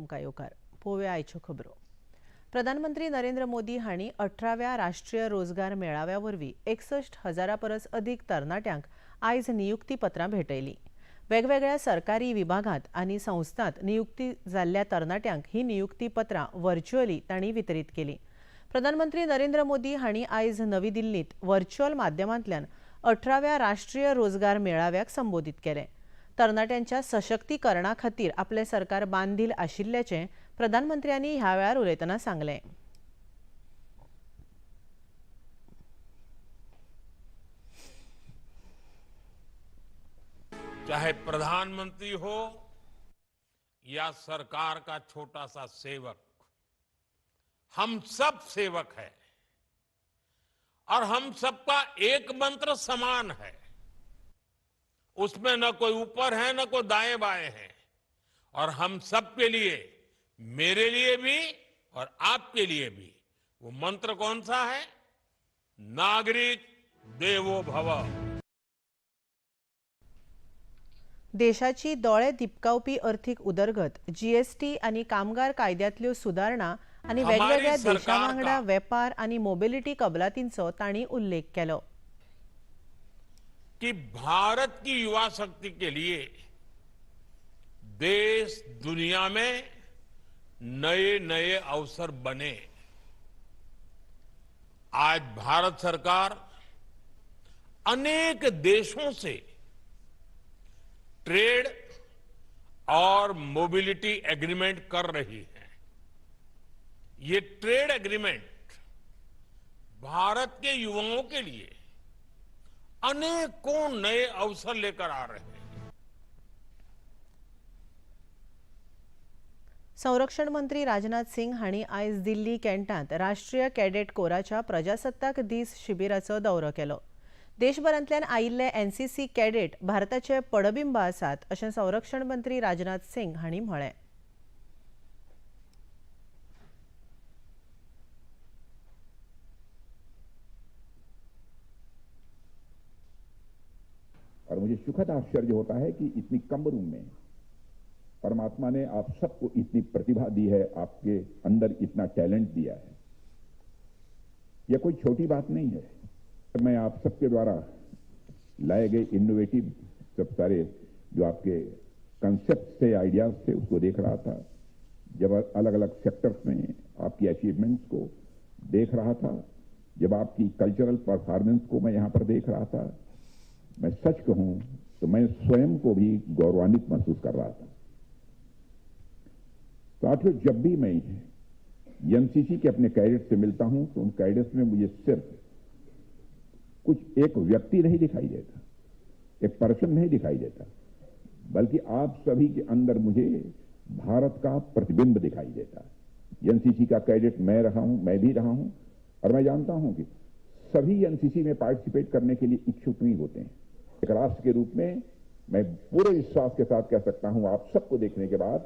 तुमकां येवकार. पळोवया आयच्यो खबरो. प्रधानमंत्री नरेंद्र मोदी हांणी 18व्या राष्ट्रीय रोजगार मेळाव्या वरवीं 61,000 परस अदीक तरणाट्यांक आयज नियुक्ती पत्रां भेटयलीं. वेगवेगळ्या सरकारी विभागांत आनी संस्थांत नियुक्ती जाल्ल्या तरणाट्यांक ही नियुक्ती पत्रां व्हर्च्युअली तांणी वितरीत केलीं. प्रधानमंत्री नरेंद्र मोदी हांणी आयज नवी दिल्लींत व्हर्च्युअल माध्यमांतल्यान 18व्या राष्ट्रीय रोजगार मेळाव्याक संबोधीत केलें. तरणाट्यांच्या सशक्तीकरणा खातीर आपलें सरकार बांधील आशिल्ल्याचें प्रधानमंत्र्यांनी ह्या वेळार उलयतना सांगलें. चाहे प्रधानमंत्री हो या सरकार का छोटा सा सेवक, हम सब सेवक हैं और हम सबका एक मंत्र समान है. उसमें न कोई ऊपर है न कोई दाएं बाएं है और हम सबके लिए, मेरे लिए भी और आपके लिए भी वो मंत्र कौन सा है? नागरिक देवो भव. देशाची दोळे दिपकावपी अर्थीक उदरगत, जीएसटी आनी कामगार कायद्यांतल्यो सुदारणा आनी हमारी वेगवेगळ्या सरकार देशां वांगडा का वेपार आनी मोबिलिटी कबलातींचो तांणी उल्लेख केलो. कि भारत की युवा शक्ति के लिए देश दुनिया में नए नए अवसर बने. आज भारत सरकार अनेक देशों से ट्रेड और मोबिलिटी एग्रीमेंट कर रही है. ये ट्रेड एग्रीमेंट भारत के युवाओं के लिए अनेकों नए अवसर लेकर आ रहे हैं. संरक्षण मंत्री राजनाथ सिंग हांणी आयज दिल्ली कॅन्टांत राष्ट्रीय कॅडेट कोराच्या प्रजासत्ताक दीस शिबिराचो दौरो केलो. देशभरांतल्यान आयिल्ले एनसीसी कॅडेट भारताचे पडबिंब आसात अशें संरक्षण मंत्री राजनाथ सिंग हांणी म्हळें. और मुझे सुखद आश्चर्य होता है कि इतनी कम उम्र में परमात्मा ने आप सबको इतनी प्रतिभा दी है, आपके अंदर इतना टैलेंट दिया है. यह कोई छोटी बात नहीं है. मैं आप सबके द्वारा लाए गए इनोवेटिव सब सारे जो आपके कंसेप्ट थे, आइडियाज थे, उसको देख रहा था. जब अलग अलग सेक्टर्स में आपकी अचीवमेंट्स को देख रहा था, जब आपकी कल्चरल परफॉर्मेंस को मैं यहां पर देख रहा था, मैं सच कहूं तो मैं स्वयं को भी गौरवान्वित महसूस कर रहा था. साथियों, जब भी मैं एनसीसी के अपने कैडेट से मिलता हूं तो उन कैडेट्स में मुझे सिर्फ कुछ एक व्यक्ति नहीं दिखाई देता, एक पर्सन नहीं दिखाई देता, बल्कि आप सभी के अंदर मुझे भारत का प्रतिबिंब दिखाई देता है. एनसीसी का कैडेट मैं रहा हूं, मैं भी रहा हूं और मैं जानता हूं कि सभी एनसीसी में पार्टिसिपेट करने के लिए इच्छुक नहीं होते हैं. एक राष्ट्र के रूप में मैं पूरे विश्वास के साथ कह सकता हूं, आप सबको देखने के बाद,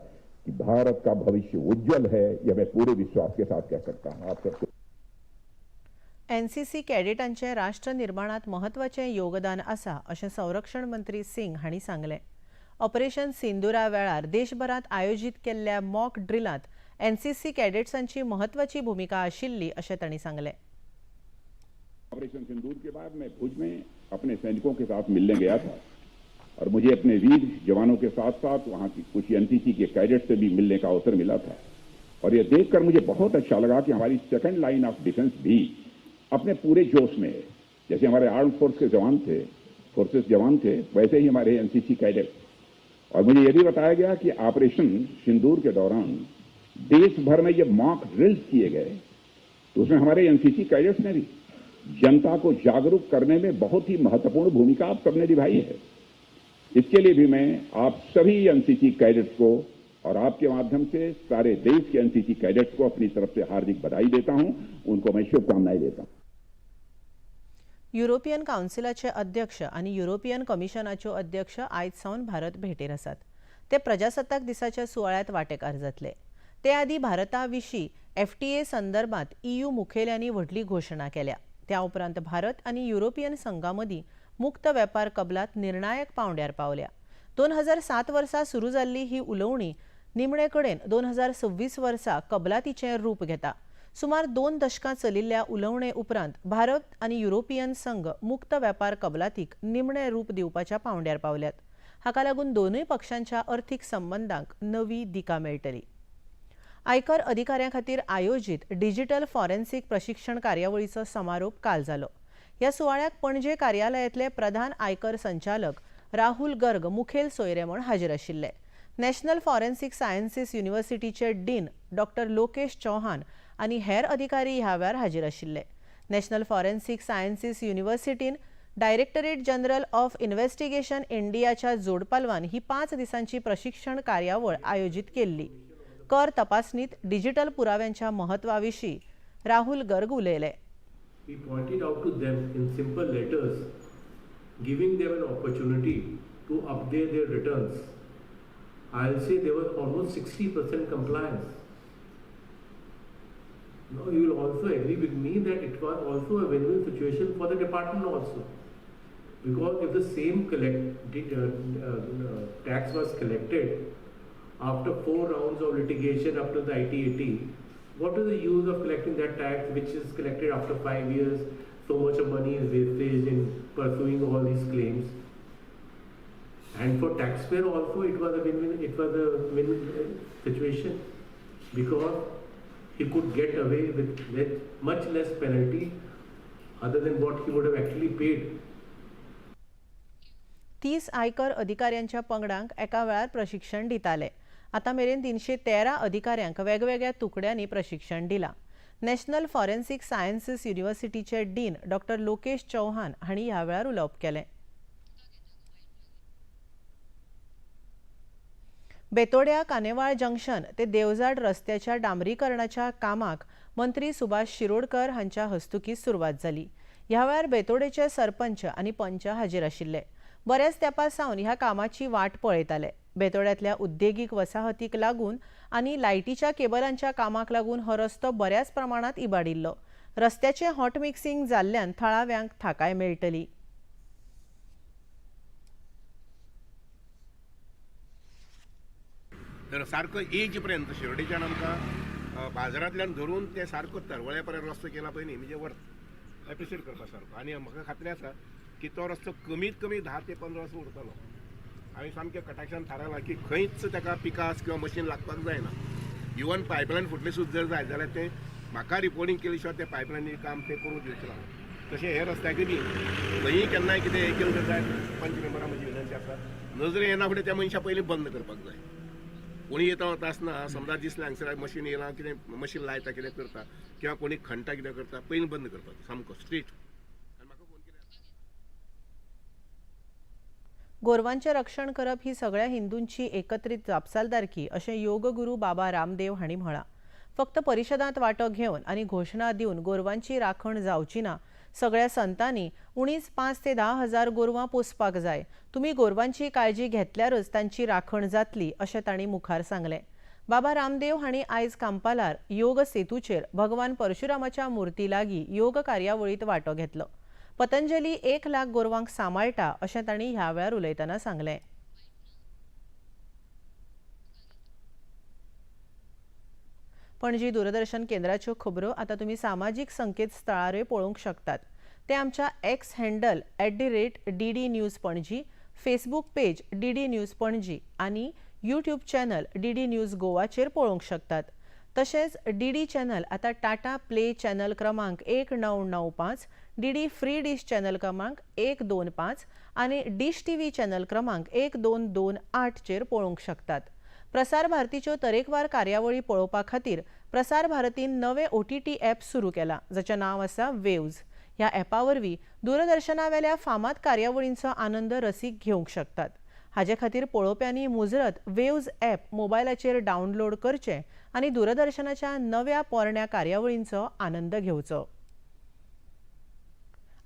कि भारत का भविष्य उज्जवल है. यह मैं पूरे विश्वास के साथ कह सकता हूं आप सबको. एनसीसी कॅडेटांचें राष्ट्र निर्माणांत म्हत्वाचें योगदान आसा अशें संरक्षण मंत्री सिंग हांणी सांगलें. ऑपरेशन सिंदुरा वेळार देशभरांत आयोजीत केल्ल्या मॉक ड्रिलांत एनसीसी कॅडेट्सांची म्हत्वाची भुमिका आशिल्ली अशें तांणी सांगलें. ऑपरेशन सिंदूर के बाद मैं भुज में अपने सैनिकों के साथ मिलने गया था और मुझे अपने वीर जवानों के साथ साथ वहां की कुछ एनसीसी के कैडेट से भी मिलने का अवसर मिला था और यह देखकर मुझे बहुत अच्छा लगा कि हमारी सेकंड लाइन ऑफ डिफेंस भी अपने पूरे जोश में है. जैसे हमारे आर्म फोर्स के जवान थे, फोर्सेस जवान थे, वैसे ही हमारे एनसीसी कैडेट. और मुझे यह भी बताया गया कि ऑपरेशन सिंदूर के दौरान देश भर में जब मॉक ड्रिल्स किए गए तो उसमें हमारे एनसीसी कैडेट्स ने भी जनता को जागरूक करने में बहुत ही महत्वपूर्ण भूमिका आप सबने निभाई है. इसके लिए भी मैं आप सभी एनसीसी कैडेट्स को और आपके माध्यम से सारे देश के एनसीसी कैडेट्स को अपनी तरफ से हार्दिक बधाई देता हूं, उनको मैं शुभकामनाएं देता हूं. युरोपियन कावन्सिलाचे अध्यक्ष आनी युरोपियन कमिशनाच्यो अध्यक्ष आयज सावन भारत भेटेर आसात. ते प्रजासत्ताक दिसाच्या सुवाळ्यांत वांटेकार जातले. ते आदीं भारता विशीं एफटीए संदर्भात ईयू मुखेल्यांनी व्हडली घोशणा केल्या. त्या उपरांत भारत आनी युरोपियन संघा मदीं मुक्त वेपार कबलात निर्णायक पांवड्यार पावल्या. 2007 वर्सा सुरू जाल्ली ही उलोवणी निमणे कडेन 2026 वर्सा कबलातीचें रूप घेता. सुमार 2 दशकां चलिल्ल्या उलोवणे उपरांत भारत आनी युरोपियन संघ मुक्त वेपार कबलातीक निमणें रूप दिवपाच्या पावंड्यार पावल्यात. हाका लागून दोनूय पक्षांच्या अर्थीक संबंदांक नवी दिका मेळटली. आयकर अधिकाऱ्यां खातीर आयोजीत डिजिटल फॉरेन्सिक प्रशिक्षण कार्यावळीचो समारोप काल जालो. ह्या सुवाळ्याक पणजे कार्यालयांतले प्रधान आयकर संचालक राहुल गर्ग मुखेल सोयरे म्हूण हाजीर आशिल्ले. नॅशनल फॉरेन्सिक सायन्सीस युनिव्हर्सिटीचे डीन डॉक्टर लोकेश चौहान आनी हेर अधिकारी ह्या वेळार हाजीर आशिल्ले. नॅशनल फॉरेन्सिक सायन्सीस युनिव्हर्सिटीन डायरेक्टरेट जनरल ऑफ इन्व्हेस्टिगेशन इंडियाच्या जोडपालवान ही 5 दिसांची प्रशिक्षण कार्यावळ आयोजीत केल्ली. कर तपासणीत डिजिटल पुराव्यांच्या महत्वाविशीं राहुल गर्ग उलयले. We pointed out to them in simple letters, giving them an opportunity to update their returns. I'll say there was almost 60% compliance. Now you will also agree with me that it was also a win-win situation for the department also. Because if the same tax was collected after 4 rounds of litigation up to the ITAT, what is the use of collecting that tax which is collected after 5 years? So much of money is wasted in pursuing all these claims. And for taxpayer also, it was a win-win. It was a win-win situation because he could get away with much less penalty other than what he would have actually paid. 30 आयकर अधिकाऱ्यांच्या पंगडांक एका वेळार प्रशिक्षण दिताले. आतां मेरेन 313 अधिकाऱ्यांक वेगवेगळ्या तुकड्यांनी प्रशिक्षण दिलां. नॅशनल फॉरेन्सिक सायन्सीस युनिव्हर्सिटीचे डीन डॉक्टर लोकेश चौहान हांणी ह्या वेळार उलोवप केलें. बेतोड्या कानेवाळ जंक्शन ते देवजाड रस्त्याच्या डांबरीकरणाच्या कामाक मंत्री सुभाष शिरोडकर हांच्या हस्तुकीं सुरवात जाली. ह्या वेळार बेतोडेचे सरपंच आनी पंच हाजीर आशिल्ले. बऱ्याच तेंपा सावन ह्या कामाची वाट पळयताले. बेतोड्यांतल्या उद्देगीक वसाहतीक लागून आनी लायटीच्या केबलांच्या कामाक लागून हो रस्तो बऱ्याच प्रमाणांत इबाडिल्लो. रस्त्याचें हॉट मिक्सिंग जाल्ल्यान थळाव्यांक थाकाय मेळटली. तर सारको एज पर्यंत शिरोडेच्यान आमकां बाजारांतल्यान धरून ते सारको तरवळ्या पर्यंत रस्तो केला पळय न्ही, म्हणजे वर्थ एप्रिशिएट करपा सारको. आनी म्हाका खात्री आसा की तो रस्तो कमीत कमी 10 ते 15 वर्सां उरतलो. हांवें सामकें कटाक्षान थारायलां की खंयच ताका पिकास किंवा मशीन लागपाक जायना. इवन पायपलायन फुटली सुद्दां जर जाय जाल्यार तें म्हाका रिपोर्टींग केली शिवाय तें पायपलायनी काम तें करूंक दिवचें ना. तशें हे रस्त्याक बी खंयी केन्नाय कितें हें केलें जर जाय, पंच मेंबरां म्हजी विनंती आसा, नजरे येना फुडें त्या मनशा पयलीं बंद करपाक जाय. कोणी येता वता आसतना समजा दिसलें हांगसर मशीन येयलां, कितें मशीन लायता, कितें करता किंवा कोणी खणटा कितें करता, पयलीं बंद करपाक सामको स्ट्रीट. गोरवांचें रक्षण करप ही सगळ्या हिंदूंची एकत्रीत जापसालदारकी अशें योगगुरू बाबा रामदेव हांणी म्हळां. फक्त परिशदांत वांटो घेवन आनी घोशणा दिवन गोरवांची राखण जावची ना. सगळ्या संतांनी उणीच 5 ते 10 हजार गोरवां पोसपाक जाय. तुमी गोरवांची काळजी घेतल्यारच तांची राखण जातली अशें तांणी मुखार सांगलें. बाबा रामदेव हांणी आयज कांपालार योग सेतूचेर भगवान परशुरामाच्या मुर्ती लागीं योग कार्यावळींत वांटो घेतलो. पतंजली 1 लाख गोरवांक सांबाळटा अशें तांणी ह्या वेळार उलयतना सांगलें. पणजी दूरदर्शन केंद्राच्यो खबरो आतां तुमी सामाजीक संकेतस्थळारूय पळोवंक शकतात. ते आमच्या X handle @DD News Panaji, Facebook page DD News Panaji आनी यूट्यूब चॅनल DD news गोवाचेर पळोवंक शकतात. तशेंच DD channel आतां टाटा प्ले चॅनल क्रमांक 1995, DD free dish channel क्रमांक 125 आनी डिश TV channel क्रमांक 1228 चेर पळोवंक शकतात. प्रसार भारतीच्यो तरेकवार कार्यावळी पळोवपा खातीर प्रसार भारतीन नवे OTT app सुरू केला, जाचें नांव आसा वेव्ज. ह्या ॲपा वरवीं दूरदर्शनावेल्या फामाद कार्यावळींचो आनंद रसीक घेवंक शकतात. हाजे खातीर पळोवप्यांनी मुजरत वेव्ज ॲप मोबायलाचेर डावनलोड करचें आनी दूरदर्शनाच्या नव्या पोरण्या कार्यावळींचो आनंद घेवचो.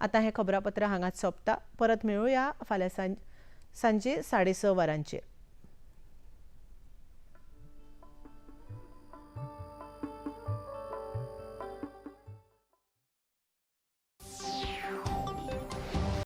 आतां हें खबरापत्र हांगाच सोंपता. परत मेळुया फाल्यां सांजे 6:30 वरांचेर.